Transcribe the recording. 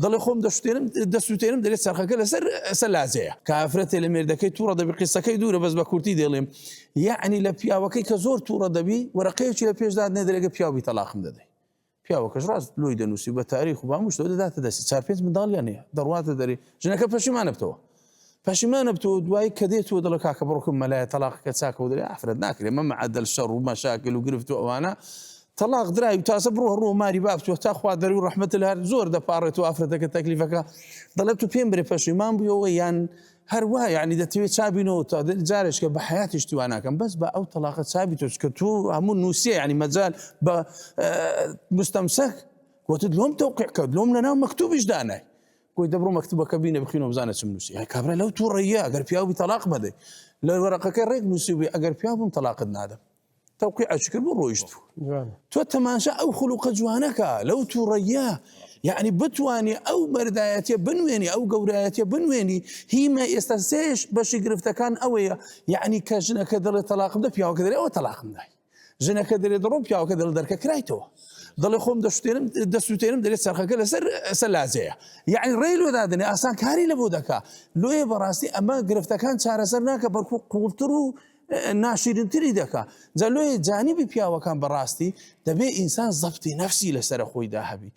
دەڵێ خۆم دەشتێنم دەسووتێنم دەێت چرخەکە لەسەر سەلاجەیە کافرەتێ لە مێردەکەی تووڕە دەبی قیسەکەی دوورە بەس بە کورتی دەڵێم یەعنی لە پیاوەکەی کە زۆر تووڕە دەبی وەرەقەیەکی لە پێشدا نەدرێگە پیاوی تەلاقم دەدەی پیاوەکەش ڕاست لۆی دەنووسی بە تاریخ و بامشتەوە دەداتە دەستی چار پێنج منداڵیان هەیە دەڕواتە دەرێ ژنەکە پەشیمانە بتەوە پەشیمانە بتەوە دوایی کە دێت و دەڵێ کاکە بڕۆکم مەلایە تەلاقەکە چاکەوە دەرێ ئافرەت ناکرێ مە معەدەل شەڕ و مەشاکل و گرفت و ئەوانە تەلاق درای و تازە بڕۆ ڕۆ ماری بابتوە تا خوا دەری و ڕەحمەت لە هەر زۆر دەپاڕێت و ئافرەتەکە تەکلیفەکە دەڵێت تو پێم برێ پەشیمان بووەوە یان هەروە یعنی دەتەوێت چابینەوە تا جارێککە بە حیاتی شتی وا ناکەم بەس بە ئەو تەلاقە چابی تۆ چکە تو هەموو نووسیە یعنی مەجال بە مستەمسەک وتت لۆم تەوقیع کرد لۆم لەناو مەکتوبیش دانای گۆی دەبڕۆ مەکتوبەکە بینە بخینەوە بزانە چم نووسی هەی کابرا لەو تووڕەیە ئەگەر پیاو بی تەلاق مەدەی لە وەرەقەکەی ڕێک نووسی بی ئەگەر پیاو بووم تەلاقت نادەم تەوقیع کرد بوو ڕۆیشت بوو تۆ تەماشا ئەو خلوقە جوانەکە لەو تووڕەیە یعنی بتوانی ئەو مەردایەتە بنوێنی ئەو گەورایەتە بنوێنی هیمە ئێستا سێش بەشی گرفتەکان ئەوەیە یعنی کە ژنەکە دەڵێ تەلاقم دە پیاوەکە دەرێ ئەوە تەلاقم دای ژنەکە دەرێ دەڕۆم پیاوەکە دەڵێ دەرکە کرایتەوە دەڵێ خۆم دەشتێنم دەسووتێنم دەرێ چرخەکە لەسەر سەلاجەیە یعنی ڕێی لۆ دادنێ ئاسان کاری لە بۆ دەکا لۆیە بەڕاستی ئەمە گرفتەکان چارەسەر ناکە بەڵکو قوڵتر و ناشیرنتری دەکا جا لۆیە جانبی پیاوەکان بەڕاستی دەبێ ئینسان زەبتی نەفسی لەسەر خۆیدا هەبی.